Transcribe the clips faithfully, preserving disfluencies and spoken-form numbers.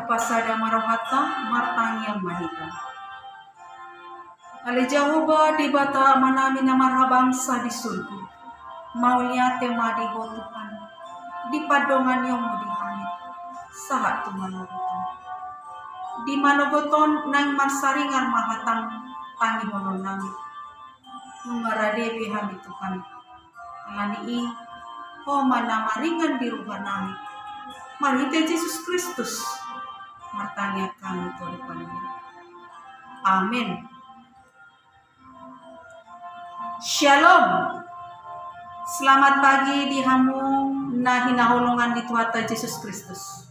Pasada ma rohanta, martangiang ma hita. Ale Jahowa, Debata Amanami na marhabangsa di surgo, mauliate ma di Ho Tuhan, di pandonganion-Mu di hami sahat tu manogot on. Di manogot on naeng marsaringar ma hatam tangihonon nami. Nunga rade be hami Tuhan. Alani i, Ho ma na maringan di roha nami. Marhite Jesus Kristus, martangiang hami tu Ho Tuhan. Amen. Shalom. Selamat pagi di hamu na hinaholongan ni Tuhanta Jesus Kristus.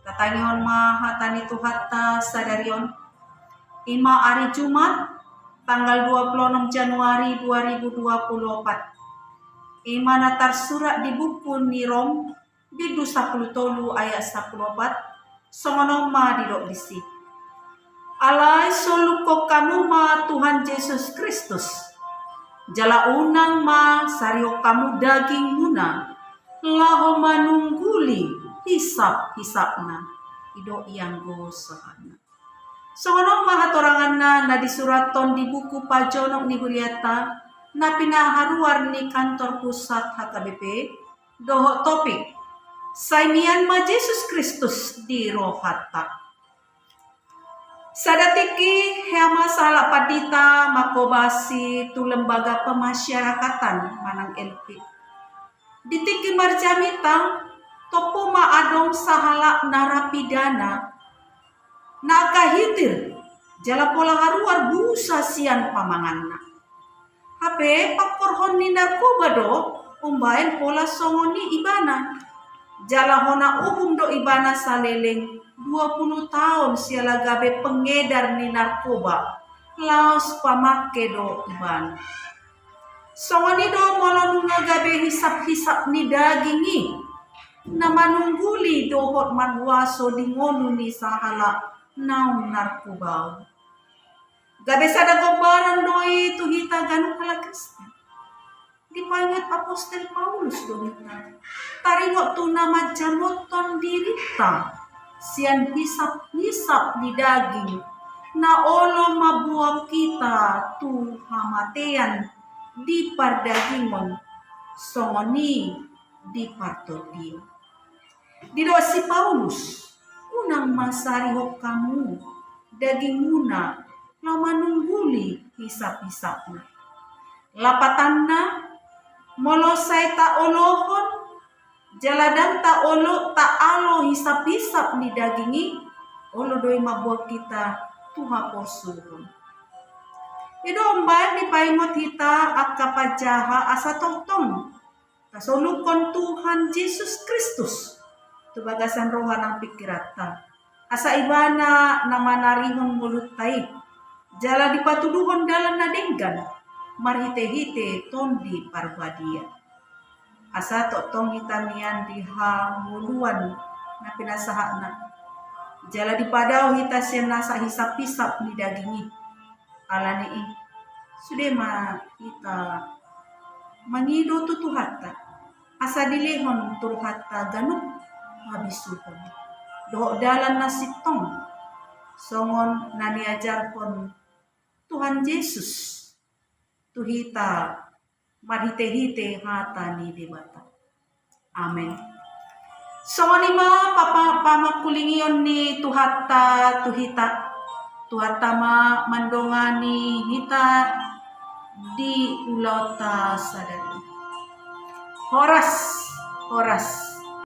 Tatangihon ma hata ni Tuhanta sadari on. I ma ari Jumat, tanggal dua puluh enam Januari dua ribu dua puluh empat. I ma na tarsurat di buku ni Rom, bindu sampulu tolu ayat sampulu opat, songon on ma didok disi. Alai solukkon hamu ma Tuhan Jesus Kristus, jala unang ma sarihon hamu dagingmuna, laho manungguli hisap-hisapna. I do ianggo sahatna. Songon on ma hatoranganna na disurathon di buku Pajonok ni Hurianta, na pinaharuar ni kantor pusat H K B P, dohot topik, Sai mian ma Jesus Kristus di rohanta. Sada tingki hea ma sahalak pandita manghobasi tu lembaga pemasyarakatan manang L P. Di tingki marjamita, tompu ma adong sahalak narapidana, na angka hitir, jala pola haruar busa sian pamanganna. Hape pangkorhon ni narkoba do umbahen pola songon i ibana. Jala hona uhum do ibana saleleng dua puluh taon siala gabe pengedar ni narkoba, laos pamangke do ibana. Songon i do molo nunga gabe hisap-hisap ni daging i, na manungguli dohot marhuaso di ngolu ni sahalak naung narkobaon. Gabe sada gombaran do i tu hita ganup halak Kristen. Dipaingot apostel Paulus do hita taringot tu na manjamothon dirinta sian hisap-hisap ni daging, na olo mamboan hita tu hamatean di pardagingon, songon i di partondion. Didok si Paulus, unang ma sarihon hamu dagingmuna laho manungguli hisap-hisapna. Lapatanna, molo sai taolohon jala ndang taolo taalo hisap-hisap ni daging i, olo do i mamboan hita tu haporsuhon. I do umbahen dipaingot hita angka panjaha asa tongtong tasolukkon Tuhan Jesus Kristus tu bagasan roha nang pingkiranta, asa ibana na manarihon ngolunta i, jala dipatuduhon dalan na denggan marhite-hite Tondi Parbadia. Asa tongtong hita mian di hangoluan na pinasahatna, jala dipadao hita sian nasa hisap-hisap ni daging i. Alani i, sude ma hita mangido tu Tuhanta, asa dilehon tu rohanta ganup habisuhon dohot dalan na sintong, songon na niajarhon Tuhan Jesus tu hita marhite-hite hata ni Debata. Amen. Songon i ma papa-, pamangkulingion ni Tuhanta tu hita. Tuhanta ma mandongani hita di ulaonta sadari. Horas, horas.